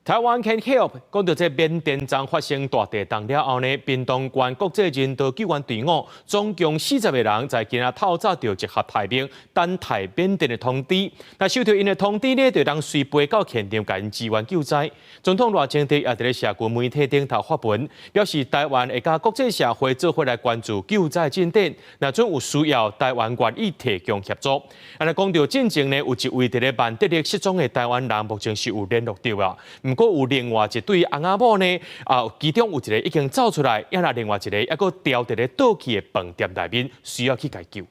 Taiwan can help。講到這緬甸昨發生大地動了後呢，屏東縣國際人道救援隊伍總共40個人在今仔透早就集合待命，等待緬甸的通知。那收到𪜶的通知呢，就當隨飛到現場共𪜶支援救災。總統賴清德也佇咧社群媒體頂頭發文，表示台灣會佮國際社會做伙來關注救災進展，若準有需要，台灣願意提供協助。啊，若講到進前呢，有一位佇咧曼德勒失蹤的台灣人，目前是有聯絡著啊。毋過有另外一對翁仔某呢，啊，其中有一個已經走出來，抑若另外一個猶閣牢佇咧倒去的飯店內面，需要去共救援。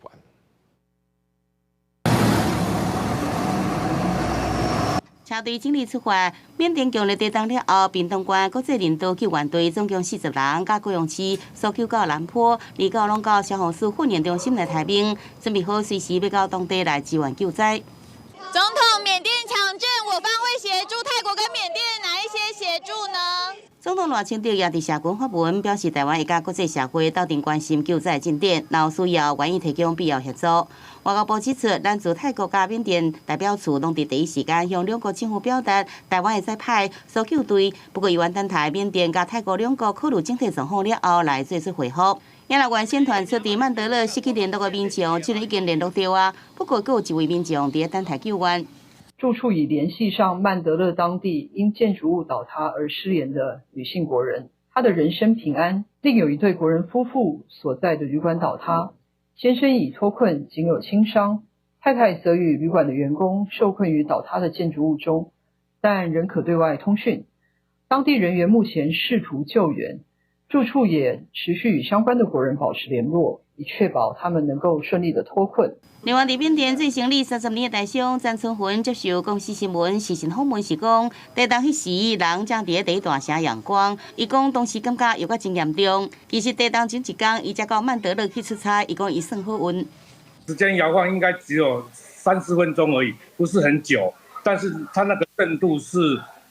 車隊整理出發，緬甸強烈地動了後，屏東縣國際人道救援隊總共40人，佮高雄市搜救到南坡，29攏到消防署訓練中心來待命，準備好隨時欲到當地來支援救災。總統，緬甸強震，我方會協助泰國跟緬甸哪一些協助呢？總統賴清德也佇社群發文，表示台灣會佮國際社會鬥陣關心救災進展，若有需要願意提供必要協助。外交部指出，咱駐泰國佮緬甸代表處攏佇第一時間向兩國政府表達，台灣會再派搜救隊，不過猶原等待緬甸佮泰國兩國考慮整體狀況了後來做出回覆。也若原先傳出佇曼德勒失去聯絡的民眾，這個已經聯絡著啊，不過閣有一位民眾佇咧等待救援。住處已聯繫上曼德勒當地因建築物倒塌而失聯的女性國人，她的人身平安。另有一對國人夫婦所在的旅館倒塌，先生已脫困，僅有輕傷，太太則與旅館的員工受困於倒塌的建築物中，但仍可對外通訊。當地人員目前試圖救援，住處也持續與相關的國人保持聯絡，以確保他們能夠順利的脫困。另外，佇緬甸做生理30年的台商詹春雲接受公視新聞視訊訪問時講，地動彼時人正佇咧第一大城仰光，伊講當時感覺猶閣真嚴重。其實地動前一工，伊才到曼德勒去出差，伊講伊算好運。時間搖晃應該只有三四分鐘而已，不是很久，但是它那個震度是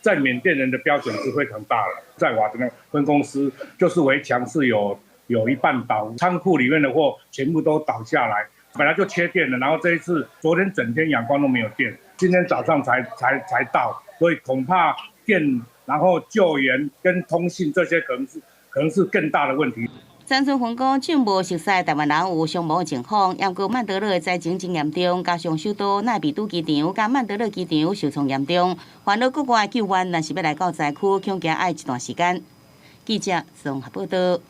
在緬甸人的標準是非常大了。在瓦的那分公司，就是圍牆是有一半倒，倉庫裡面的貨全部都倒下來。本來就缺電了，然後這一次昨天整天仰光都沒有電，今天早上才到，所以恐怕電、然後救援跟通信這些可能是更大的問題。詹春雲講，政無熟悉台灣人有傷亡的情況，毋過曼德勒的災情真嚴重，加上首都奈比都機場佮曼德勒機場受創嚴重，煩惱國外救援，若是欲來到災區，恐驚愛一段時間。記者綜合報道。